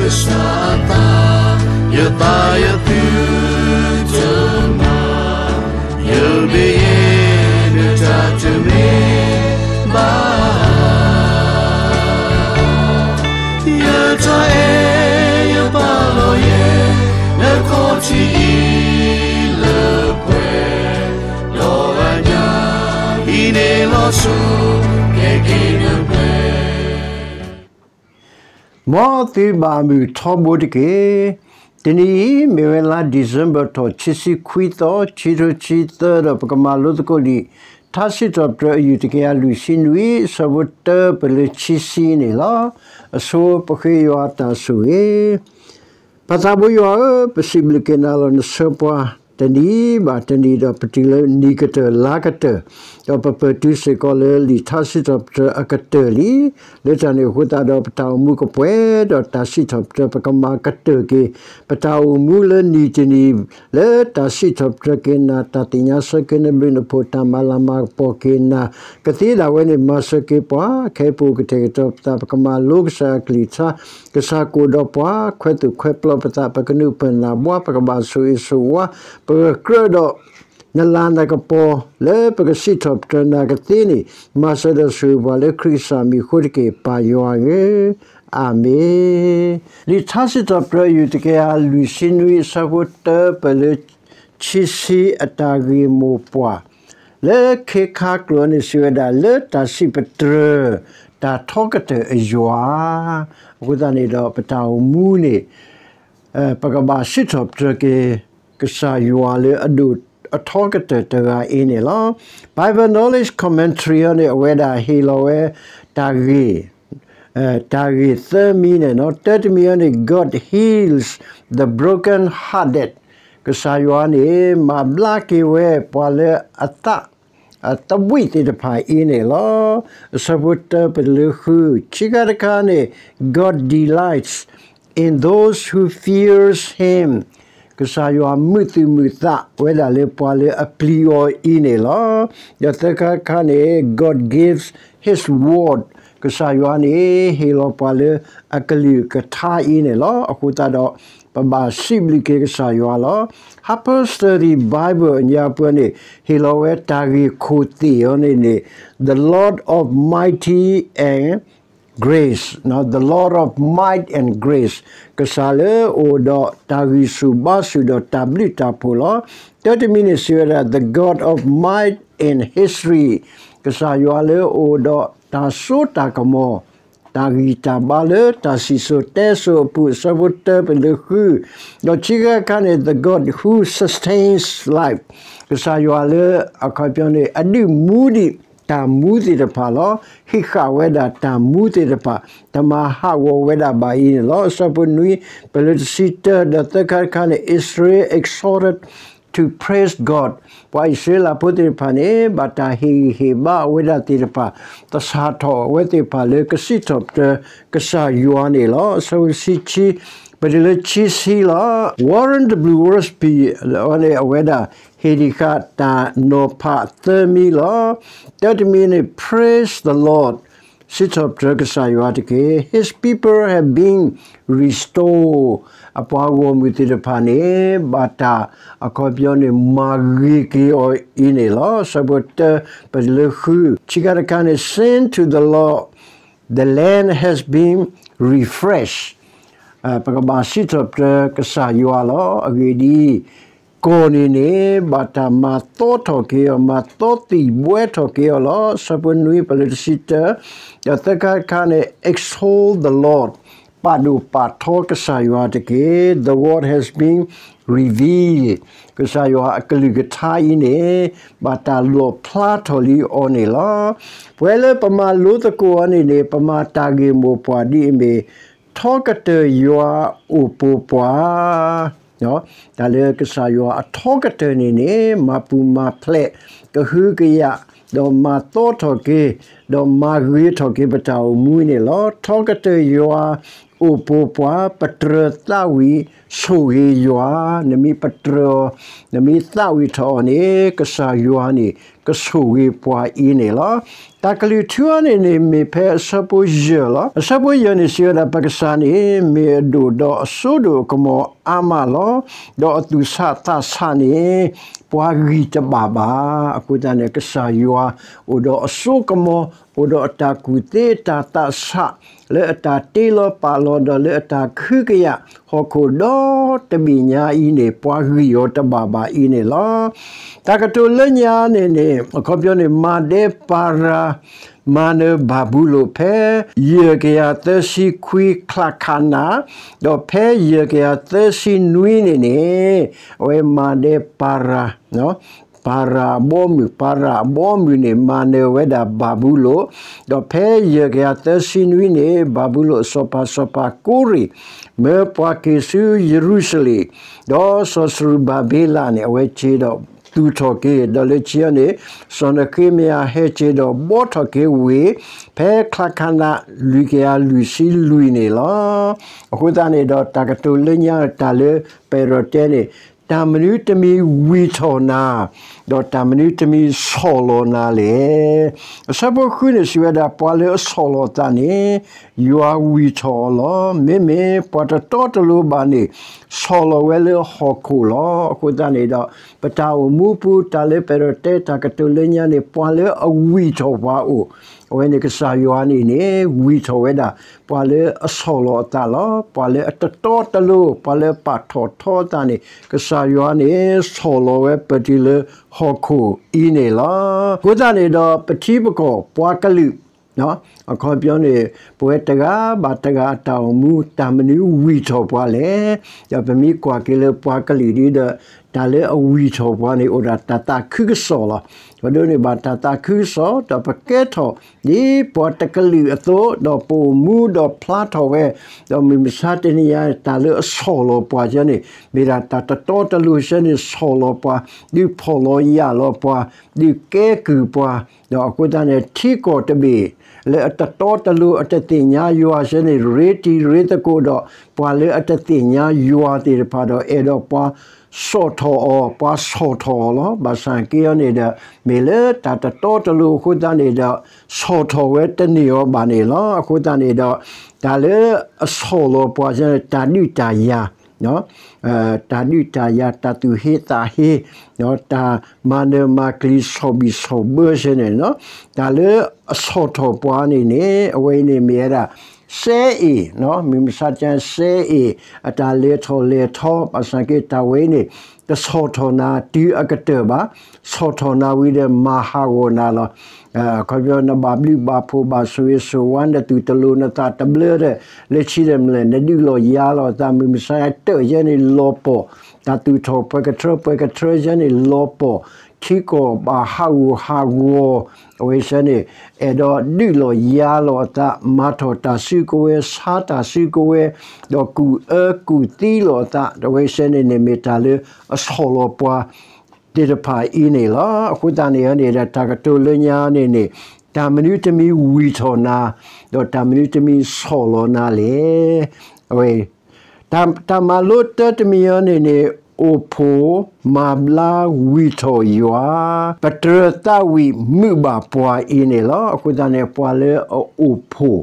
ကစၢ်အသး, ယသးယသုတမၤ, ယဘၣ်ယဲနတၢ်တမ့ၢ်ဘၣ်. ယတၢ်အဲၣ်ယပာ်လီၤယဲ, နခီၣ်ထံးအံၤလၢပှဲၤ, ဒီးအညၣ်ဟံးန့ၢ်လီၤဆူ, ကဲက့ၤနပှဲၤ မ်သုဘၣ်မုာ်ထီဘိတက့ၢ်. တနံၤအံၤ မ့ၢ်ဝဲလါ December ထီၣ် ခံဆံခွံသီ, ခံထိခံဆံသၢ ဒီးပကမၤလိသကိးလံာ် ထါစံးထီၣ်ပတြၢၤအယူၢ်တကယၤလွံၢ်ဆံနွံ, အဆၢဖိတၢပလၢခံဆံန့ၣ်လီၤ. အဆိပဃ့ယွၤအတၢ်ဆိၣ်ဂ့ၤ ပၢ်သးဘိယွၤဧၢ, ပစံးဘျုးက့ၤနၤလီၤ. နဆှၢပှၤတနံၤဘၣ်တနံၤ, ဒီးပတုၤလၢနံၤကတၢၢ်လါကတၢၢ်, ဒီးပပၢၢ်တုၤစ့ၢ်ကီးလၢလံာ်ထါစံးထီၣ်ပတြၢၤအကတၢၢ်လံ. လၢတၢ်န့ၣ်အဃိသတးဒီး ပတၢ်အိၣ်မူကပှဲၤဒီး တၢ်စံးထီၣ်ပတြၢၤ ပကမၤကတၢၢ်က့ၤ ပတၢ်အိၣ်မူလၢနံၤတနံၤ, လၢတၢ်စံးထီၣ်ပတြၢၤက့ၤနၤ, တၢ်သ့ၣ်ညါဆၢက့ၤနဘျုးနဖှိၣ်, တၢ်မၤလၤမၤကပီၤက့ၤနၤ ကသ့ဒၣ်ဝဲန့ၣ် မၤစၢၤက့ၤပှၤ, ခဲအံၤပအိၣ်ကတဲာ်ကတီၤပသး, ပကမၤလိကစၢ်အကလုၢ်ကထါ, ကစၢ်ကအိၣ်ဒီးပှၤ, ခွဲးသူၣ်ခွဲးပျီပသး, ပကနုာ်ပၢၢ်နၢ်ဘှါ, ပကဘၣ်ဆိၣ်ဂ့ၤဆိၣ်ဝါ, ပကကြၢးဒီး နလၤနကပီၤ လၢပကစံးထီၣ်ပတြၢၤနၤကသ့န့ၣ်, မၤစၢၤဒီးဆိၣ်ဂ့ၤပှၤလၢခရံာ်ကစၢ်မံၤအဃိတက့ၢ်, ပၢ်ယွၤဧၢ, အၤမ့ၣ်. လံာ်ထါစံးထီၣ်ပတြၢၤအယူၢ်တကယၤလွံၢ်ဆံနွံ, အဆၢဖိတၢပလၢခံဆံ, အတၢ်ဂ့ၢ်မိၢ်ပှၢ် လၢခ့ခါကျိာ်န့ၣ်စံးဝဲဒၣ်, လၢတၢ်စံးပတြၢၤ တၢ်ထီကတၢၢ်အယွၤ, အဃိသတးန့ၣ်ဒီး ပတၢ်အိၣ်မူန့ၣ် ပကဘၣ်စံးထီၣ်ပတြၢၤက့ၤ ကစၢ်ယွၤလၢအဒိၣ်အထီကတၢၢ်တဂၤအံၤန့ၣ်လီၤ. Bible Knowledge Commentary အံၤန့ၣ် အဝဲဒၣ်ဟ့ၣ်လီၤဝဲ တၢ်ဂ့ၢ်, တၢ်ဂ့ၢ်သၢမံၤန့ၣ်, တၢတမံၤအံၤန့ၣ် God heals the broken hearted, ကစၢ်ယွၤန့ၣ် မၤဘျါက့ၤဝဲပှၤလၢအသး အသဘှံးသ့ၣ်တဖၣ်အံၤန့ၣ်လီၤ. အဆၢဖိတၢပတုၤလၢဃု, ခံခါတခါန့ၣ် God delights in those who fears him, ကစၢ်ယွၤမုာ်သူၣ်မုာ်သးဝဲဒၣ်လၢပှၤလၢအပျံၤအီၤအံၤန့ၣ်လီၤ. ဒီးသၢခါတခါန့ၣ် God gives his word, ကစၢ်ယွၤန့ၣ် ဟ့ၣ်လီၤပှၤလၢအကလုၢ်ကထါအံၤန့ၣ်လီၤ. အဃိသတးဒီး ပဘၣ်စံးဘျုးက့ၤကစၢ်ယွၤလီၤ. Harper Study Bible အညါပှဲၤန့ၣ် ဟ့ၣ်လီၤဝဲတၢ်ဂ့ၢ်ခိၣ်သ့ၣ်အံၤန့ၣ်န့ၣ်, the Lord of mighty and grace, the Lord of might and grace, ကစၢ်လၢအအိၣ်ဒီးတၢ်ဂံၢ်ဆူၣ်ဘါဆူၣ်ဒီးတၢ်ဘျုးတၢ်ဖှိၣ်လီၤ. တၢတမံၤန့ၣ်စံးဝဲဒၣ် the God of might and history, ကစၢ်ယွၤလၢအအိၣ်ဒီးတၢ်စိတၢ်ကမီၤ တၢ်ဂံၢ်တၢ်ဘါလၢတၢ်စံၣ်စိၤတဲစိၤအပူၤ, အဆၢဖိတၢပတုၤလၢဃု, ဒီးခံခါတခါန့ၣ် the God who sustains life, ကစၢ်ယွၤလၢအခီပညီန့ၣ် အဒုးမူဒံးတၢ်မူသ့ၣ်တဖၣ်လီၤ. ဟံးဃာ်ဝဲဒၣ်တၢ်မူသ့ၣ်တဖၣ် တမၤဟးဂီၤဝဲဒၣ်ဘၣ်အံၤန့ၣ်လီၤ. အဆၢဖိနွံ ပတုၤလၢတဆံတၢ, ဒီးသၢခါတခါန့ၣ် Israel exhorted to praise God, ပှၤအံၣ်စရ့လးဖိသ့ၣ်တဖၣ်န့ၣ် ဘၣ်တၢ်ဟ့ၣ်ဂံၢ်ဟ့ၣ်ဘါအဝဲဒၣ်သ့ၣ်တဖၣ်, သဆၣ်ထီၣ်အဝဲသ့ၣ်တဖၣ်လၢကစံးထီၣ်ပတြၢၤကစၢ်ယွၤန့ၣ်လီၤ. အဆၢဖိတဆံခံ ပတုၤလၢခံဆံလီၤ. Warren W. Wiersbe န့ၣ် အဝဲဒၣ်ဟ့ၣ်ဒံးဃာ်တၢ်နီၤဖးသၢမံၤလီၤ. တၢတမံၤန့ၣ် Praise the Lord, စံးထီၣ်ပတြၢၤကစၢ်ယွၤတက့ၢ်. His people have been restored, အပှၤဂီၢ်မုၢ်သ့ၣ်တဖၣ်န့ၣ် ဘၣ်တၢ်အခီပညီန့ၣ် မၤဂ့ၤက့ၤအီၤအံၤန့ၣ်လီၤ. အဆၢဖိတၢပတုၤလၢဃု, ခံခါတခါန့ၣ် Sing to the Lord, the land has been refreshed, ပကဘၣ်စံးထီၣ်ပတြၢၤကစၢ်ယွၤလီၤ. အဂ့ၢ်ဒ်အံၤ, ကီၢ်န့ၣ်န့ၣ် ဘၣ်တၢ်မၤသီထီၣ်က့ၤအီၤ, မၤသီသံၣ်ဘှဲထီၣ်က့ၤအီၤလီၤ. အဆၢဖိနွံ ပတုၤလၢတဆံတၢ, ဒီးသၢခါတခါန့ၣ် Exalt the Lord, ပာ်ဒိၣ်ပာ်ထီကစၢ်ယွၤတက့ၢ်. The Lord has been revealed, ကစၢ်ယွၤအကလုၢ်ကထါအံၤန့ၣ် ဘၣ်တၢ်လီၣ်ဖျါထီၣ်လံအီၤန့ၣ်လီၤ. ပဝဲလၢပမၤလိသကိးအီၤန့ၣ်န့ၣ် ပမၤတၢ်ဂ့ၢ်မိၢ်ပှၢ်ဒ်အမ့ၢ် ထီကတၢၢ်ယွၤအိၣ်ပိာ်ပှၤ, တၢ်လၢကစၢ်ယွၤအထီကတၢၢ်န့ၣ်န့ၣ် မၤပူၤမၤဖျဲး ကဟုကယာ် ဒီးမၤသီထီၣ်က့ၤ ဒီးမၤဂ့ၤထီၣ်က့ၤပတၢ်အိၣ်မူန့ၣ်လီၤ. ထီကတၢၢ်ယွၤအိၣ်ပိာ်ပှၤ, ပတြၢၤသးဝံၣ်ဆိၣ်ဂ့ၤယွၤ, နမ့ၢ်ပတြၢၤအီၤ နမ့ၢ်သးဝံၣ်ထီၣ်အီၤန့ၣ် ကစၢ်ယွၤန့ၣ် ကဆိၣ်ဂ့ၤပှၤအံၤန့ၣ်လီၤ. တၢ်ကလုၢ်ထူအံၤန့ၣ်န့ၣ် မ့ၢ်ဖဲအဆၢဖိယဲၢ်လီၤ. အဆၢဖိယဲၢ်န့ၣ် စံးဝဲဒၣ် ပကစၢ်န့ၣ် မ့ၢ်အဒိၣ်ဒီးအစိဒိၣ်အကမီၤအါမးလီၤ. ဒီးအသူၣ်ဆးသးဆးန့ၣ် ပှၤဂံၢ်တဘၣ်ဘၣ်. အဃိသတးန့ၣ် ကစၢ်ယွၤအိၣ်ဒီးအစိကမီၤ, အိၣ်ဒီးအတၢ်ကူၣ်သ့တၢ်သးဆး လၢအတၢ်တ့လီၤပာ်လီၤဒီးလၢအတၢ်ခုကယာ်ဟီၣ်ခိၣ်ဒီတဘ့ၣ်ညါအံၤန့ၣ် ပှၤဂံၢ်အီၤတဘၣ်ဘၣ်အံၤန့ၣ်လီၤ. တၢ်ကတိၤလၢညါန့ၣ်န့ၣ် အခီပညီန့ၣ် မၤဒဲပၤရၤ မၤနၢၤဘၤဘူလိၣ် ဖဲယဲၢ်ကယၤသၢဆံခွံချါခးနး, ဒီးဖဲယဲၢ်ကယၤသၢဆံနွံန့ၣ်န့ၣ် အဝဲမၤဒဲပၤရၤ ပၤရၤအဘီအမုၢ်, ပၤရၤအဘီအမုၢ်န့ၣ် မၤနၢၤဝဲဒၣ်ဘၤဘူလိၣ်, ဒီးဖဲယဲၢ်ကယၤသၢဆံနွံန့ၣ် ဘၤဘူလိၣ်အစီၤပၤ စီၤပၤကိရ့ၣ် မၢပှၤက့ၤဆူယရူၤၡလ့ၣ်, ဒီးစီၤစရူၤဘၤဘ့လးန့ၣ် အဝဲစ့ဒီးသူၣ်ထီၣ်က့ၤ, ဒီးလၢခံအံၤန့ၣ် စီၤနဃ့မယၤဟဲစ့ဒီးဘှီထီၣ်က့ၤဝ့ၢ် ဖဲချါခါနး လွံၢ်ကယၤလွံၢ်ဆံလွံၢ်န့ၣ်လီၤ. အဃိသတးန့ၣ်ဒီး တၢ်ကတိၤလၢညါ တၢ်လၢပအဲၣ်ဒိးတဲန့ၣ် တၢ်မနုၤတမံၤဝံၢ်ထီၣ်နၤ, ဒီးတၢ်မနုၤတမံၤဆီၣ်လီၤနၤလဲၣ်. အဆၢဖိဃုန့ၣ် စံးဝဲဒၣ် ပှၤလၢအဆီၣ်လီၤသးန့ၣ် ယွၤဝံၢ်ထီၣ်အီၤလီၤ. မ့မ့ၢ်ပှၤတတီတလိၤဘၣ်န့ၣ် ဆီၣ်လီၤဝဲလၢဟီၣ်ခိၣ်လီၤ. အဃိသတးန့ၣ်ဒီး ပတၢ်အိၣ်မူပူၤ တၢ်လၢပအဲၣ်ဒိးတဲ တၢ်ကတိၤလၢညါန့ၣ် ပှၤလၢအဝံၢ်ထီၣ်ပှၤအိၣ်, အဝဲန့ၣ်ကစၢ်ယွၤန့ၣ်န့ၣ် ဝံၢ်ထီၣ်ဝဲဒၣ် ပှၤလၢအဆီၣ်လီၤအသးလီၤ. ပှၤလၢအတတီတလိၤ, ပှၤလၢပာ်ထီၣ်ထီသးန့ၣ် ကစၢ်ယွၤန့ၣ် ဆီၣ်လီၤဝဲပတုၤလၢဟီၣ်ခိၣ်အံၤန့ၣ်လီၤ. အဃိသတးန့ၣ်ဒီး ပထံပကီၢ်ပှၤကလုာ် အခီပညီန့ၣ် ပဝဲတဂၤဘၣ်တဂၤအတၢ်အိၣ်မူ တၢ်မနုၤဝံၢ်ထီၣ်ပှၤလဲၣ်. ဒီးပမ့ၢ်ကွၢ်က့ၤလၢပှၤကလုာ်ဒ်ဒီး တၢ်လၢအဝံၢ်ထီၣ်ပှၤန့ၣ် အိၣ်ဒၣ်တၢ်သးခုကစီၣ်လီၤ. ပဒိးန့ၢ်ဘၣ်တၢ်သးခုကစီၣ် ဒီးပကဲထီၣ်ဒ်ပှၤတကလုာ်အသိး ဒီးပအိၣ်မူဒီးဖျါထီၣ်ဝဲ, ဒီးမုၢ်မဆါတနံၤညါ တၢ်လၢအဆီၣ်လီၤပှၤကဲန့ၣ် မ့ၢ်ဒၣ်တၢ်တတီတလိၤကဲန့ၣ် ဆီၣ်လီၤပှၤ, ဒုးဖီၣ်လီၤယာ်လီၤပှၤ, ဒုးကဲကုၢ်ပှၤ, ဒီးအဃိသတးန့ၣ် ထံကီၢ်တဘ့ၣ် လၢအတတီတလိၤအတသ့ၣ်ညါယွၤကဲန့ၣ် ရ့တံၤရ့သကိးဒီး ပှၤလၢအတသ့ၣ်ညါယွၤသ့ၣ်တဖၣ်ဒီး အဲၣ်ဒိးပှၤစိာ်ထီၣ်အီၤ, ပှၤဆီၣ်ထီၣ်အီၤလီၤ. ဘၣ်ဆၣ်က့အံၤန့ၣ်ဒီး မ့ၢ်လၢတၢ်တတီတလိၤအဃိသတးန့ၣ်ဒီး ဆီၣ်ထီၣ်ဝဲတန့ၢ်အီၤဘၣ်န့ၣ်လီၤ. အဃိသတးန့ၣ်ဒီး တၢ်လၢအဆီၣ်လီၤပှၤကဲန့ၣ် တၢ်ဒုးတၢ်ယၤ တၢ်ဒုးတၢ်ယၤ တၢ်သူၣ်ဟ့သးဟ့, တၢ်မၤနၢၤမၤကျံၤဆီၣ်ဘံၣ်ဆီၣ်ဘၢကဲန့ၣ်, တၢ်လၢအဆီၣ်ထီၣ်ပှၤန့ၣ်န့ၣ် အဝဲအံၤန့ၣ်မ့ၢ်ဝဲဒၣ် စဲအ့ၣ်, မုၢ်မဆါတနံၤ စဲအ့ၣ် အတၢ်လဲၤထီၣ်လဲၤထီ ဘၣ်ဆၣ်က့တၢ်ဝဲအံၤန့ၣ် တဆီၣ်ထီၣ်နၤတုၤအကတၢၢ်ဘၣ်, ဆီၣ်ထီၣ်နၤဝံၤဒီးမၤဟးဂီၤနၤလီၤ. အခီပညီ နဘၣ်ဘျုးဘၣ်ဖှိၣ်ဘၣ်ဆိၣ်ဂ့ၤဆိၣ်ဝါ နသူၣ်တလိၤနသးတဘျၢဒီး လၢခံဒီးမနုၤလဲၣ် နဒုးလီၤယၤလီၤအသး မုၢ်မဆါတၢၢ်ကဲန့ၣ်လီၤပှီၢ်, တၢ်သူၣ်ထီၣ်ပှဲၤကထြၢပှဲၤကထြၢကဲန့ၣ်လီၤပှီၢ်, ထံကီၢ်ဘၣ်ဟးဂူာ်ဟးဂီၤ, အဝဲကဲန့ၣ် အဲၣ်ဒိးဒုးလီၤယၤလီၤအသး မၤထီၣ်တၢ်စုကဝဲၤ ဆါတၢ်စုကဝဲၤ, ဒီးကူၣ်အၢကူၣ်သံလီၤအသး အဝဲကဲန့ၣ်န့ၣ်မ့ၢ်တၢ်လၢအဆီၣ်လီၤပှၤ သ့ၣ်တဖၣ်အံၤန့ၣ်လီၤ. အဃိသတးန့ၣ်န့ၣ်ဒီး တၢ်ကတိၤလၢညါန့ၣ်န့ၣ် တၢ်မနုၤတမံၤဝံၢ်ထီၣ်နၤ, ဒီးတၢ်မနုၤတမံၤဆီၣ်လီၤနၤလဲၣ်. အဝဲ တၢ် တၢ်မၤလိတၢတမံၤအံၤန့ၣ်န့ၣ် အိၣ်ဖှိၣ်မၤဘျါဝံၢ်ထီၣ်ယွၤ, ပတြၢၤသးဝံၣ်မုာ်ဘၣ်ပှၤအံၤန့ၣ်လီၤ. အဃိသတးန့ၣ် ပှၤလၢအအိၣ်ဖှိၣ်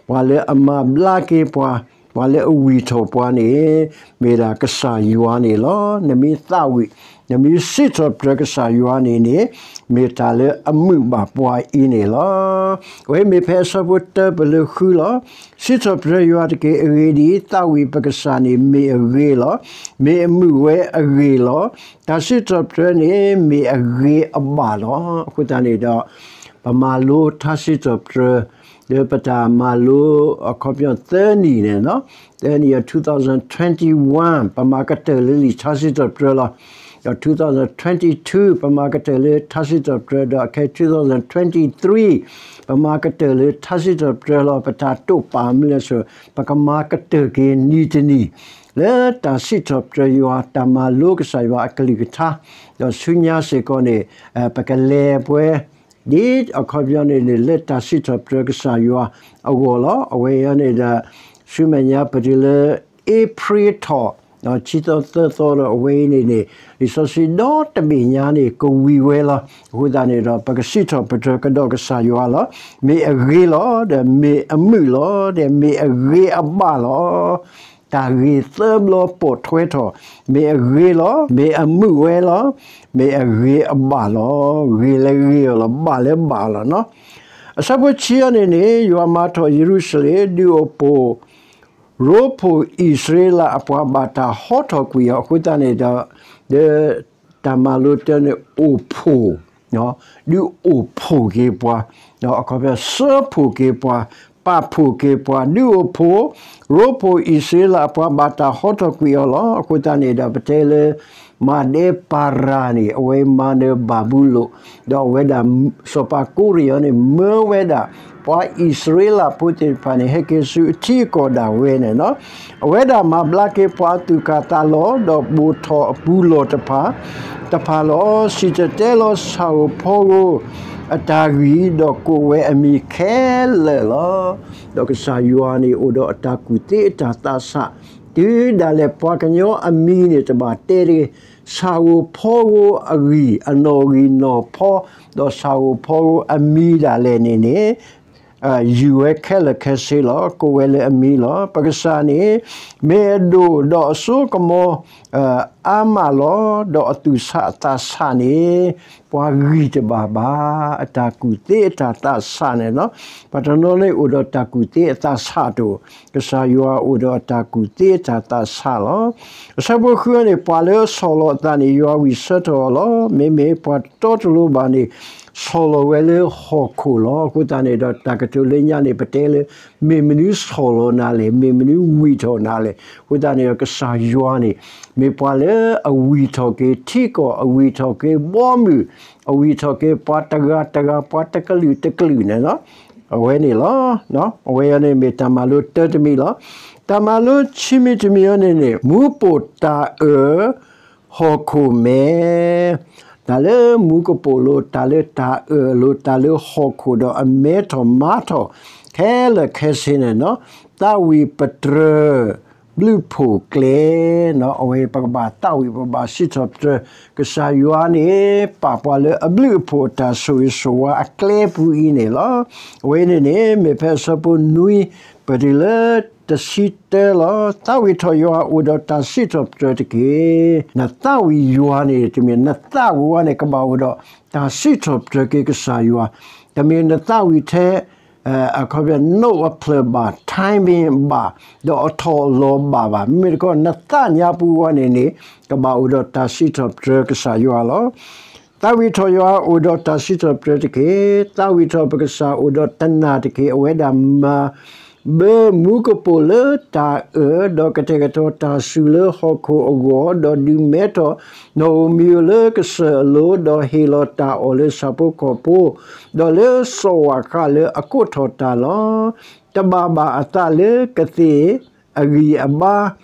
ပှၤလၢအမၤဘျါက့ၤပှၤ, ပှၤလၢအဝံၢ်ထီၣ်ပှၤန့ၣ် မ့ၢ်ဒၣ်ကစၢ်ယွၤန့ၣ်လီၤ. နမ့ၢ်သးဝံၣ်, နမ့ၢ်စံးထီၣ်ပတြၢၤကစၢ်ယွၤန့ၣ်န့ၣ် မ့ၢ်တၢ်လၢအမုာ်ဘၣ်ပှၤအံၤန့ၣ်လီၤ. အဝဲမ့ၢ်ဖဲအဆၢဖိတၢပလၢဃုလီၤ. စံးထီၣ်ပတြၢၤယွၤတက့ၢ်. အဂ့ၢ်ဒ်အံၤ, သးဝံၣ်ပကစၢ်န့ၣ်မ့ၢ်အဂ့ၤလီၤ. မ့ၢ်အမုာ်ဝဲအဂ့ၢ်လီၤ. တၢ်စံးထီၣ်ပတြၢၤန့ၣ် မ့ၢ်အဂ့ၤအဘၣ်လီၤ. အဃိသတးန့ၣ်ဒီး ပမၤလိထါစံးထီၣ်ပတြၢၤ လၢပတၢ်မၤလိအခီပညီသၢနံၣ်န့ၣ်, သၢနံၣ်အ two thousand twenty-one ပမၤကတၢၢ်လၢလံာ်ထါစံးထီၣ်ပတြၢၤလီၤ. ဒီး two thousand twenty-two ပမၤကတၢၢ်လၢထါစံးထီၣ်ပတြၢၤ, ဒီးခဲ two thousand twenty-three ပမၤကတၢၢ်လၢထါစံးထီၣ်ပတြၢၤလီၤ. ပတၢ်တိာ်ပာ်မနုၤလဲၣ်ဆိ, ပကမၤကတၢၢ်က့ၤနံၤတနံၤ လၢတၢ်စံးထီၣ်ပတြၢၤယွၤ, တၢ်မၤလိကစၢ်ယွၤအကလုၢ်ကထါ, ဒီးဆူညါစ့ၢ်ကီးန့ၣ် ပကလဲၤပှဲၤ ဒ်အခီပညီန့ၣ်န့ၣ် လၢတၢ်စံးထီၣ်ပတြၢၤကစၢ်ယွၤအဂီၢ်လီၤ. အဝဲအံၤန့ၣ်ဒီး ဆူမဲာ်ညါပတုၤလၢ April ထီၣ် ဆံသီသၢသီဒီးအဝဲအံၤန့ၣ်န့ၣ် လံာ်စီဆှံဒီတဘ့ၣ်ညါန့ၣ် ကဝံၤဝဲလီၤ. အဃိသတးန့ၣ်ဒီး ပကစံးထီၣ်ပတြၢၤကဒီးကစၢ်ယွၤလီၤ. မ့ၢ်အဂ့ၤလီၤ, ဒီးမ့ၢ်အမုာ်လီၤ, ဒီးမ့ၢ်အဂ့ၤအဘၣ်လီၤ. တၢ်ဂ့ၢ်သၢဘျီပိာ်ထွဲထီၣ်, မ့ၢ်အဂ့ၤလီၤ, မ့ၢ်အမုာ်ဝဲလီၤ, မ့ၢ်အဂ့ၤအဘၣ်လီၤ. ဂ့ၤလၢဂ့ၤအီၤလီၤ, ဘၣ်လၢဘၣ်အီၤလီၤနီၤ. အဆၢဖိဆံအံၤန့ၣ်န့ၣ် ယွၤမၤထီၣ်ယရူၤၡလ့ၣ် ဒုးအိၣ်ဖှိၣ် ရိဖှိၣ်အံၣ်စရ့လးအပှၤဘၣ်တၢ်ဟီထီၣ်ကွံာ်အီၤအဃိသတးန့ၣ်ဒီး ဒီးတၢ်မၤလိတၢ်န့ၣ်အိၣ်ဖှိၣ်, ဒုးအိၣ်ဖှိၣ်က့ၤပှၤ, အခီပညီစၢဖှိၣ်က့ၤပှၤ, ပာ်ဖှိၣ်က့ၤပှၤ, ဒုးအိၣ်ဖှိၣ် ရိဖှိၣ်အံၣ်စရ့လးအပှၤဘၣ်တၢ်ဟီထီၣ်ကွံာ်အီၤလီၤ. အဃိသတးန့ၣ်ဒီး ပတဲလၢ မၤဒဲပၤရၤန့ၣ် အဝဲမၤနၢၤဘၤဘူလိၣ်, ဒီးအဝဲဒၣ် စီၤပၤကိရ့အီၤန့ၣ် မၢဝဲဒၣ် ပှၤအံၣ်စရ့လးဖိသ့ၣ်တဖၣ်န့ၣ် ဟဲက့ၤဆူအထံအကီၢ်ဒၣ်ဝဲန့ၣ်လီၤ. အဝဲဒၣ်မၤဘျါက့ၤပှၤသူၣ်ကၢ်သးလီၤ, ဒီးဘိၣ်ထီၣ်အပူၤလီၢ်တဖၣ်, တဖၣ်လီၤ. စံၣ်တဲၤတဲလီၤဆၣ်ဧိၤဖီဧိၤအတၢ်ဂံၢ်, ဒီးကိးဝဲအမံၤခဲလၢာ်လီၤ. ဒီးကစၢ်ယွၤန့ၣ်အိၣ်ဒီးအတၢ်ကူၣ်သ့အတၢ်သးဆး, တုၤဒၣ်လဲာ်ပှၤကညီအမံၤန့ၣ်တဘၣ်တဲတဂ့ၤ, ဆၣ်ဧိၤဖီဧိၤအဂံၢ်, အနီၣ်ဂံၢ်နီၣ်ဖီ, ဒီးဆၣ်ဧိၤဖီဧိၤအမံၤဒၣ်လဲာ်န့ၣ်န့ၣ် ယူၢ်ဝဲခဲလၢာ်ခဲဆ့လီၤ. ကိးဝဲလၢအမံၤလီၤ. ပကစၢ်န့ၣ် မ့ၢ်အဒိၣ်ဒီးအစိကမီၤ အါမးလီၤ. ဒီးအသူၣ်ဆးအသးဆးန့ၣ် ပှၤဂံၢ်တဘၣ်ဘၣ်. အတၢ်ကူၣ်သ့အတၢ်သးဆးန့ၣ်လီၤ. ပှၤတနီၤန့ၣ်အိၣ်ဒီးတၢ်ကူၣ်သ့အသးဆးတအိၣ်, ကစၢ်ယွၤအိၣ်ဒီးအတၢ်ကူၣ်သ့အတၢ်သးဆးလီၤ. အဆၢဖိဃုန့ၣ် ပှၤလၢအဆီၣ်လီၤအသးန့ၣ် ယွၤဝံၣ်ဆၢထၢၣ်အီၤလီၤ. မ့မ့ၢ်ပှၤတီတလိၤဘၣ်န့ၣ် ဆီၣ်လီၤဝဲလၢဟီၣ်ခိၣ်လီၤ. အဃိသတးန့ၣ်ဒီး တၢ်ကတိၤလၢညါန့ၣ် ပတဲလၢ မ့ၢ်မနုၤဆီၣ်လီၤနၤလဲၣ်, မ့ၢ်မနုၤဝံၣ်ထီၣ်နၤလဲၣ်. အဃိသတးန့ၣ်ဒီး ကစၢ်ယွၤန့ၣ် မ့ၢ်ပှၤလၢအဝံၣ်ထီၣ်က့ၤထံကီၢ်, အဝံၣ်ထီၣ်က့ၤဘီမုၢ်, အဝံၣ်ထီၣ်က့ၤပှၤတဂၤတဂၤ, ပှၤတကလုာ်တကလုာ်န့ၣ်လီၤ. အဝဲန့ၣ်လီၤ. အဝဲအံၤန့ၣ်မ့ၢ်တၢ်မၤလိတၢတမံၤလီၤ. တၢ်မၤလိခံမံၤတမံၤအံၤန့ၣ်န့ၣ် မူးပိာ်တၢ်အၢၣ် ဟီၣ်ခိၣ်မဲ, တၢ်လၢမူးကပိာ်လိၤ, တၢ်လၢတၢ်အၢၣ်လိၤ, တၢ်လၢဟီၣ်ခိၣ်ဒီးအမဲထီၣ်မၤထီၣ် ခဲလၢာ်ခဲဆ့န့ၣ်လီၤ. သးဝံၣ်ပတြၢၤ ဘျုးဖှိၣ်ကျဲ, အဝဲပကဘၣ်သးဝံၣ် ပကဘၣ်စံးထီၣ်ပတြၢၤ ကစၢ်ယွၤန့ၣ် ပာ်ပှၤလၢအဘျုးအဖှိၣ်အတၢ်ဆိၣ်ဂ့ၤဆိၣ်ဝါအကျဲပူၤအံၤန့ၣ်လီၤ. အဝဲန့ၣ်န့ၣ် မ့ၢ်ဖဲအဆၢဖိနွံ ပတုၤလၢတဆံတၢလီၤ. သးဝံၣ်ထီၣ်ယွၤအိၣ်ဒီးတၢ်စံးထီၣ်ပတြၢၤတက့ၢ်. နသးဝံၣ်ယွၤန့ၣ် တမ့ၢ်နသးဝံၣ်ဝဲန့ၣ် ကဘၣ်အိၣ်ဒီးတၢ်စံးထီၣ်ပတြၢၤက့ၤကစၢ်ယွၤ, တမ့ၢ်နသးဝံၣ်ထဲ အခီပညီ နီၣ်အဖျၢၣ်ဘၣ်, timing ဘၣ်, ဒီးအထီၣ်အလီၤဘၣ်ဘၣ်. မ့မ့ၢ်တခီ နသးညါပူၤဝဲန့ၣ်န့ၣ် ကဘၣ်အိၣ်ဒီးတၢ်စံးထီၣ်ပတြၢၤကစၢ်ယွၤလီၤ. သးဝံၣ်ထီၣ်ယွၤအိၣ်ဒီးတၢ်စံးထီၣ်ပတြၢၤတက့ၢ်. သးဝံၣ်ထီၣ်ပကစၢ်အိၣ်ဒီးတနၢ်တက့ၢ်. အဝဲဒၣ်မၤ ဘၢမူးကပိာ်လၢတၢ်အၢၣ်, ဒီးကတဲာ်ကတီၤတၢ်စူၤလၢဟီၣ်ခိၣ်အဂီၢ်, ဒီးဒုးမဲထီၣ်နီၣ်ဧိၤမံၤဧိၤလၢကစၢၢ်အလိၤ, ဒီးဟ့ၣ်လီၤတၢ်အီၣ်လၢဆၣ်ဖိကီၢ်ဖိ, ဒီးလၢစီၤဝၣ်ဃးလၢအကိးထီၣ်တၢ်လီၤ. တဘၣ်ဘၣ်အသးလၢကသ့ၣ်အဂံၢ်အဘါ,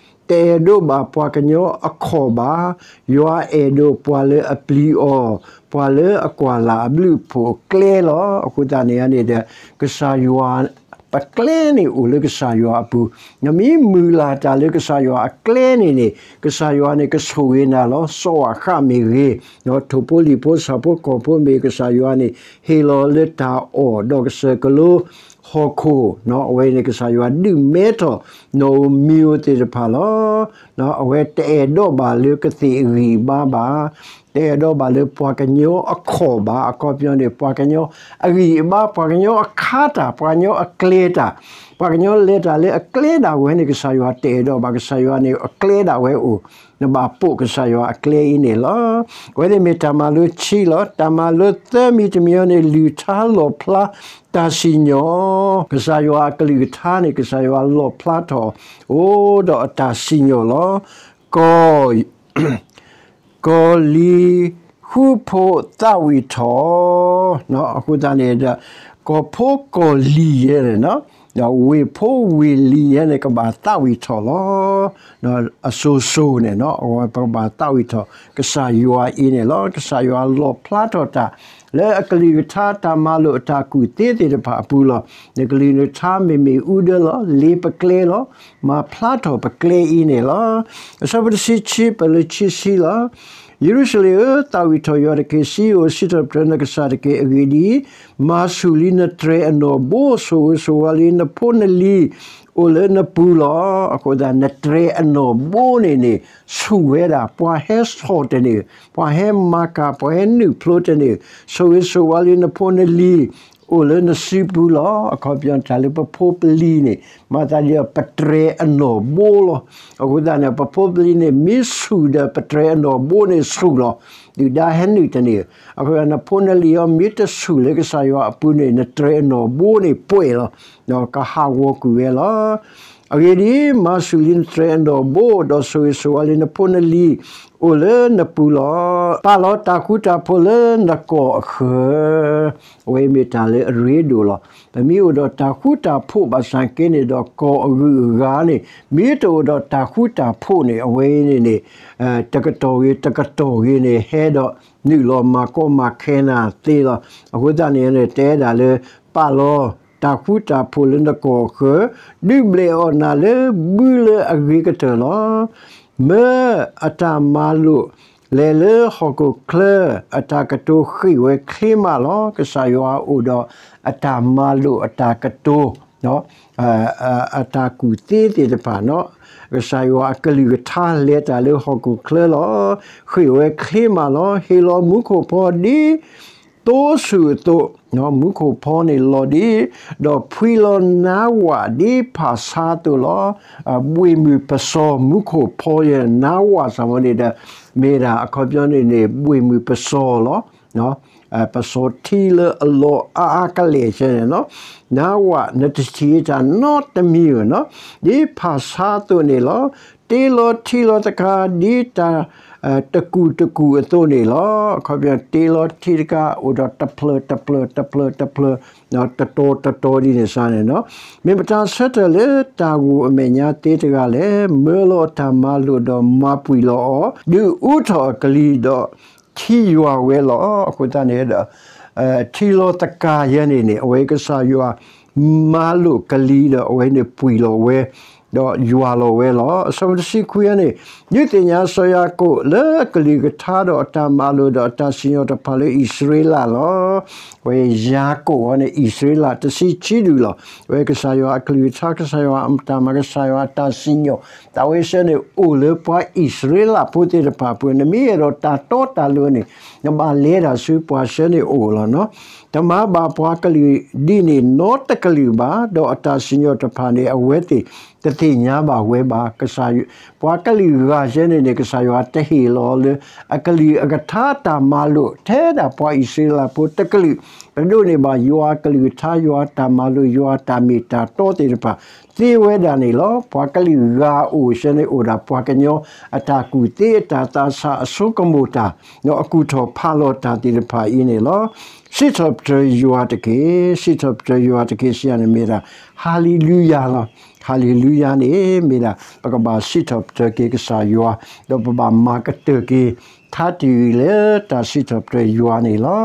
တအဲၣ်ဒိးဘၣ်ပှၤကညီအခီၣ်ဘၣ်. ယွၤအဲၣ်ဒိးပှၤလၢအပျံၤအီၤ, ပှၤလၢအကွၢ်လၢ်အဘျုးအဖှိၣ်အကျဲလီၤ. အဃိသတးန့ၣ်န့ၣ်ဒီး ကစၢ်ယွၤ ပကျဲန့ၣ်အိၣ်လၢကစၢ်ယွၤအပူၤ, နမ့ၢ်မုၢ်လၢ်တၢ်လၢကစၢ်ယွၤအကျဲန့ၣ်န့ၣ် ကစၢ်ယွၤန့ၣ်ကဆိၣ်ဂ့ၤနၤလီၤ. စီၤဝၣ်ဃးမ့ၢ်ဂ့ၤ, ထိၣ်ဖိလံၣ်ဖိ ဆၣ်ဖိကီၢ်ဖိမ့ၢ် ကစၢ်ယွၤန့ၣ် ဟ့ၣ်လီၤလၢတၢ်အီၣ်ဒီးကစၢၢ်ကလိ ဟီၣ်ခိၣ်, အဝဲန့ၣ်ကစၢ်ယွၤဒုးမဲထီၣ်နီၣ်ဧိၤမံၤဧိၤသ့ၣ်တဖၣ်လီၤ. အဝဲတအဲၣ်ဒိးဘၣ်လၢကသ့ၣ်အဂံၢ်အဘါဘၣ်, တအဲၣ်ဒိးဘၣ်လၢပှၤကညီအခီၣ်ဘၣ်. အခီပညီန့ၣ် ပှၤကညီအဂံၢ်အဘါ, ပှၤကညီအခါတၢ်, ပှၤကညီအကျဲတၢ်, ပှၤကညီလဲၤတၢ်လၢအကျဲဒၣ်ဝဲန့ၣ် ကစၢ်ယွၤတအဲၣ်ဒိးဘၣ်. ကစၢ်ယွၤန့ၣ်အကျဲဒၣ်ဝဲအိၣ်, နဘၣ်ပိာ်ကစၢ်ယွၤအကျဲအံၤန့ၣ်လီၤ. အဝဲသ့ၣ်မ့ၢ်တၢ်မၤလိခံလီၤ. တၢ်မၤလိသၢမံၤတမံၤအံၤန့ၣ် လုၢ်ထါလီၣ်ဖျါတၢ်စံၣ်ညီၣ်, ကစၢ်ယွၤအကလုၢ်ကထါန့ၣ် ကစၢ်ယွၤလီၣ်ဖျါထီၣ် အိၣ်ဒီးအတၢ်စံၣ်ညီၣ်လီၤ. ကီၢ် ကီၢ်လံၤဃူဖိသးဝံၣ်ထီၣ်, အဃိသတးန့ၣ်ဒီး ကီၢ်ဖိကီၢ်လံၤယဲန့ၣ်, ဒီးဝ့ၢ်ဖိဝ့ၢ်လံၤယဲန့ၣ် ကဘၣ်သးဝံၣ်ထီၣ်လီၤ. အစိၤစိၤန့ၣ် ပကဘၣ်သးဝံၣ်ထီၣ် ကစၢ်ယွၤအံၤန့ၣ်လီၤ. ကစၢ်ယွၤလီၣ်ဖျါထီၣ်တၢ် လၢအကလုၢ်ကထါတၢ်မၤလိာ်အတၢ်ကူၣ်သ့သ့ၣ်တဖၣ်အပူၤလီၤ. နကလုၢ်နကထါမ့မ့ၢ်အူဒၢလီၤ. လ့ပကျဲလီၤ. မၤဖျါထီၣ်ပကျဲအံၤန့ၣ်လီၤ. အဆၢဖိတဆံခံ ပလၢခံဆံလီၤ. ယရူၤၡလ့ၣ်ဧၢ, သးဝံၣ်ထီၣ်ယွၤတက့ၢ်. စံယိၣ်ဧၢ, စံးထီၣ်ပတြၢၤနကစၢ်တက့ၢ်. အဂ့ၢ်ဒ်အံၤ, မၤဆူၣ်လံနတြဲၤအနီၣ်ဘိ, ဆိၣ်ဂ့ၤဆိၣ်ဝါလံနဖိနလံၤ အိၣ်လၢနပူၤလီၤ. အဃိသတး နတြဲၤအနီၣ်ဘိန့ၣ်န့ၣ် ဆူၣ်ဝဲဒၣ် ပှၤဟဲဆီၣ်တန့ၢ်, ပှၤဟဲမၤကၢ်, ပှၤဟဲနုာ်ဖျိတန့ၢ်, ဆိၣ်ဂ့ၤဆိၣ်ဝါလံနဖိနလံၤ အိၣ်လၢနစုပူၤလီၤ. အခီပညီတၢ်လၢပဖိပလံၤန့ၣ် မၤသးဒ်ဒီးပတြဲၤအနီၣ်ဘိလီၤ. အဃိသတးန့ၣ် ပဖိပလံၤန့ၣ် မ့ၢ်ဆူၣ်ဒီးပတြဲၤအနီၣ်ဘိန့ၣ်ဆူၣ်လီၤ. ဒုၣ်ဒါဟဲနုာ်တန့ၢ်. အဃိသတး နဖိနလံၤအံၤ မ့ၢ်တဆူၣ်လၢကစၢ်ယွၤအပူၤန့ၣ် နတြဲၤအနီၣ်ဘိန့ၣ်ပှဲၤလီၤ. ကဟးဂီၤကွံာ်ဝဲလီၤ. အဂ့ၢ်ဒ်အံၤ, မၤဆူၣ်လံနတြဲၤအနီၣ်ဘိ, ဒီးဆိၣ်ဂ့ၤဆိၣ်ဝါလံနဖိနလံၤ အိၣ်လၢနပူၤလီၤ. ပာ်လီၤတၢ်ဃူတၢ်ဖိးလၢနကီၢ်အဃၢၤ, အဝဲအံၤမ့ၢ်တၢ်လၢအရ့ဒိၣ်လီၤ. ပမ့ၢ်အိၣ်ဒီးတၢ်ဃူတၢ်ဖိးဘၣ်ဆၣ်က့န့ၣ်ဒီး ကီၢ်အဂုၤအဂၤန့ၣ် မ့ၢ်တအိၣ်ဒီးတၢ်ဃူတၢ်ဖိးန့ၣ် အဝဲအံၤန့ၣ်န့ၣ် တကတီၢ်ဂ့ၤ တကတီၢ်ဂ့ၤန့ၣ် ဟဲဒီးနုာ်လီၤမၤကီမၤခဲနၤသ့လီၤ. အဃိသတးန့ၣ် တဲဒၣ်လၢ ပာ်လီၤတၢ်ဃူတၢ်ဖိးလၢနကီၢ်အဃၢၤ, ဒုးဘျဲးအီၣ်နၤလၢဘုလၢအဂ့ၤကတၢၢ်လီၤ. မၢအတၢ်မၤလိာ် လဲၤလၢဟီၣ်ခိၣ်ချၢ, အတၢ်ကတိၤဃ့ၢ်ဝဲချ့မးလီၤ. ကစၢ်ယွၤအိၣ်ဒီးအတၢ်မၤလိာ်အတၢ်ကတိၤ အတၢ်ကူၣ်သ့သ့ၣ်တဖၣ်, ကစၢ်ယွၤအကလုၢ်ကထါလဲၤတၢ်လၢဟီၣ်ခိၣ်ချၢလီၤ. ဃ့ၢ်ဝဲချ့မးလီၤ. ဟ့ၣ်လီၤမူခိၣ်ဖီဒ်သိဆူၣ်အသိး, မူခိၣ်ဖီန့ၣ်လီၤဒ်, ဒီးဖှံလီၤနါဝၣ်ဒ်ဖၣ်ဆါအသိးလီၤ. ဘှ့ၣ်မုၢ်ပစီၤမူခိၣ်ဖီယဲၢ် နါဝၣ်စ့ၢ်ကီးန့ၣ်ဒီး မ့ၢ်ဒၣ်အခီပညီန့ၣ်န့ၣ် ဘှ့ၣ်မုၢ်ပစီၤလီၤ. ပစီၤထံလၢအလီၤအါအါကလဲာ်ဆဲန့ၣ်လီၤ. နါဝၣ်နတထံၣ်တၢ်နီတမံၤဧိၤနီၤ, ဒ်ဖၣ်ဆါအသိးန့ၣ်လီၤ. တ့လီၤထံလီၤတကး ဒ်တၢ်တကူၣ်တကူၣ်အသိးန့ၣ်လီၤ. အခီပညီ တ့လီၤထံတကး အိၣ်ဒီးတဖျၢၣ်တဖျၢၣ်တဖျၢၣ်တဖျၢၣ် တတီၤတတီၤဒ်န့ၣ်စ့ၢ်န့ၣ်လီၤ. မ့ၢ်မတၤဆၢထၢၣ်လၢတၢ်ဂိၢ်အမဲာ်ညါသ့တဂၤလဲၣ်. မၢလီၤအတၢ်မၤလိာ်ဒီးမၤပှံၢ်လီၤအီၤ, ဒုးအူထီၣ်အကလံၤဒီး ထံယွၤဝဲလီၤ. အဃိသတးန့ၣ်ဒီး ထံလီၤသကၤယဲန့ၣ်န့ၣ် အဝဲကစၢ်ယွၤ မၤလိာ်ကလံၤဒီးအဝဲန့ၣ်ပှံၢ်လီၤဝဲ ဒီးယွၤလီၤဝဲလီၤ. အဆၢဖိတဆံခွံန့ၣ် ဒုးသ့ၣ်ညါစီၤယၤကိာ်လၢအကလုၢ်ကထါဒီးအတၢ်မၤလိာ်ဒီးအတၢ်စံၣ်ညီၣ်တဖၣ်လၢအံၣ်စရ့လးလီၤ. အဝဲယၤကိာ်အံၤန့ၣ် အံၣ်စရ့လးတဆံခံဒူၣ်လီၤ. အဝဲကစၢ်ယွၤအကလုၢ်ကထါ ကစၢ်ယွၤအတၢ်မၤ ကစၢ်ယွၤအတၢ်စံၣ်ညီၣ် တၢ်ဝဲဆၢန့ၣ်အိၣ်လၢပှၤအံၣ်စရ့လးဖိသ့ၣ်တဖၣ်အပူၤ, နမ့ၢ်အဲၣ်ဒိးတၢ်တီတၢ်လိၤန့ၣ် နဘၣ်လဲၤတၢ်ဆူပှၤဆၢန့ၣ်အိၣ်လီၤနီၤ. တမၤဘၣ်ပှၤကလုာ်ဒ်န့ၣ်နီတကလုာ်ဘၣ်, ဒီးအတၢ်စံၣ်ညီၣ်တဖၣ်န့ၣ် အဝဲသ့ၣ်တသ့ၣ်ညါဘၣ်ဝဲဘၣ်. ကစၢ် ပှၤကလုာ်ဂၤဆၢန့ၣ်န့ၣ် ကစၢ်ယွၤတဟ့ၣ်လီၤလၢ အကလုၢ်အကထါတၢ်မၤလိာ် ထဲဒၣ်ပှၤအံၣ်စရ့လးဖိတကလုာ် ပဒိးန့ၢ်ဘၣ်ယွၤအကလုၢ်ကထါ ယွၤအတၢ်မၤလိာ် ယွၤအတၢ်မ့ၢ်တၢ်တီသ့ၣ်တဖၣ် သ့ဝဲဒၣ်န့ၣ်လီၤ. ပှၤကလုာ်ဂၤအိၣ်ဆၢန့ၣ်အိၣ်ဒၣ်ပှၤကညီအတၢ်ကူၣ်သ့ အတၢ်သးဆး အစိကမီၤတၢ် ဒီးအကူၣ်ထီၣ်ဖးလီၤတၢ်သ့ၣ်တဖၣ်အံၤန့ၣ်လီၤ. စံးထီၣ်ပတြၢၤယွၤတက့ၢ်, စံးထီၣ်ပတြၢၤယွၤတက့ၢ် စံးယၤန့ၣ်မ့ၢ်ဒၣ် ဟၤလ့လူယၤလီၤ. ဟၤလ့လူယၤန့ၣ် မ့ၢ်ဒၣ် ပကဘၣ်စံးထီၣ်ပတြၢၤက့ၤကစၢ်ယွၤ ဒီးပဘၣ်မၤကတၢၢ်က့ၤ ထါတယုၢ်လၢတၢ်စံးထီၣ်ပတြၢၤယွၤန့ၣ်လီၤ.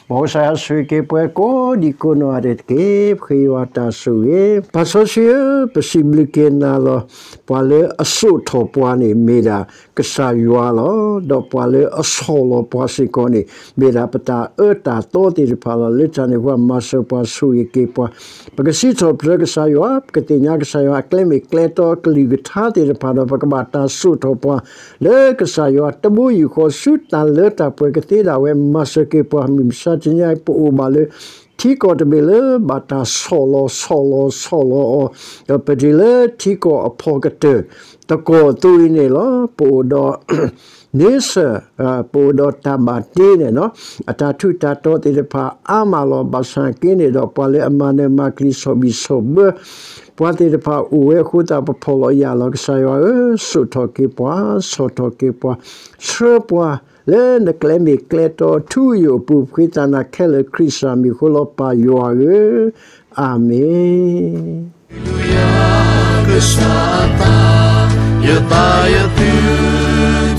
မ်ကစၢ်ယွၤဆိၣ်ဂ့ၤက့ၤပှၤကိးဒံးကိးနီၢ်ဂၤဒဲးတက့ၢ်. ပဃ့ယွၤတၢ်ဆိၣ်ဂ့ၤ ပၢ်စီဆှံဧၢ, ပစံးဘျုးက့ၤနၤလီၤ. ပှၤလၢအစိာ်ထီၣ်ပှၤန့ၣ် မ့ၢ်ဒၣ်ကစၢ်ယွၤလီၤ. ဒီးပှၤလၢအဆီၣ်လီၤပှၤစ့ၢ်ကီးန့ၣ် မ့ၢ်ဒၣ်ပတၢ်အၢတၢ်သီသ့ၣ်တဖၣ်လီၤ. လၢတၢ်န့ၣ်အဃိ မၤစၢၤပှၤ ဆိၣ်ဂ့ၤက့ၤပှၤ ပကစံးထီၣ်ပတြၢၤကစၢ်ယွၤ, ပကသ့ၣ်ညါကစၢ်ယွၤအကျဲမ့ၢ်ကျဲတီအကလုၢ်ကထါသ့ၣ်တဖၣ်ဒီး ပကဘၣ်တၢ်စိာ်ထီၣ်ပှၤ လၢကစၢ်ယွၤတဘိယူၢ်ဃီဆူတၢ်လၢတၢ်ပှဲၤကသ့ဒၣ်ဝဲ မၤစၢၤက့ၤပှၤ မုၢ်မဆါတနံၤအံၤ ပအိၣ်ဘၣ်လၢ ထံကီၢ်တဘ့ၣ်လၢ ဘၣ်တၢ်ဆီၣ်လီၤ ဆီၣ်လီၤ ဆီၣ်လီၤအီၤ, ဒီးပတုၤလၢထံကီၢ်အဖီကတၢၢ် တကီၢ်အသိးအံၤန့ၣ်လီၤ. ပအိၣ်ဒီး န့ဆၢၣ် ပအိၣ်ဒီးတၢ်ဘၣ်တ့န့ၣ်နီၤ, အတၢ်ထူးတၢ်တီၤသ့ၣ်တဖၣ်အါမးလီၤ. ဘၣ်ဆၣ်က့န့ၣ်ဒီး ပှၤလၢအမၤနၢၤမၤကျံၤ ဆီၣ်ဘံၣ်ဆီၣ်ဘၢ ပှၤသ့ၣ်တဖၣ်အိၣ်ဝဲအဃိသတး ပဖီၣ်လီၤယာ်လီၤ. ကစၢ်ယွၤဧၢ, စိာ်ထီၣ်က့ၤပှၤ, ဆီၣ်ထီၣ်က့ၤပှၤ, ဆှၢပှၤလၢနကျဲမ့ၢ်ကျဲတီထူယိာ်အပူၤ ပဃ့တၢ်နၤခဲလၢာ် ခရံာ်စၢ်မံၤအဃိလီၤ ပၢ်ယွၤဧၢ, အၤမ့ၣ်. ကစၢ်အသး, ယသးယသု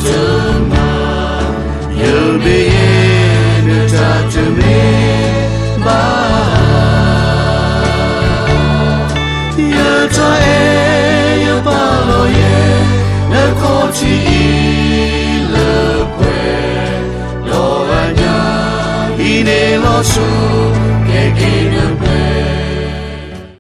တမၤ, ယဘၣ်ယဲၢ်နတၢ်တမံၤ လၢပကဘၣ်ဆိၣ်ဂ့ၤဆိၣ်ဝါတၢ်အိၣ်သးလၢပှၤကညီဖိလၢအဂ့ၤကတၢၢ်လီၤ.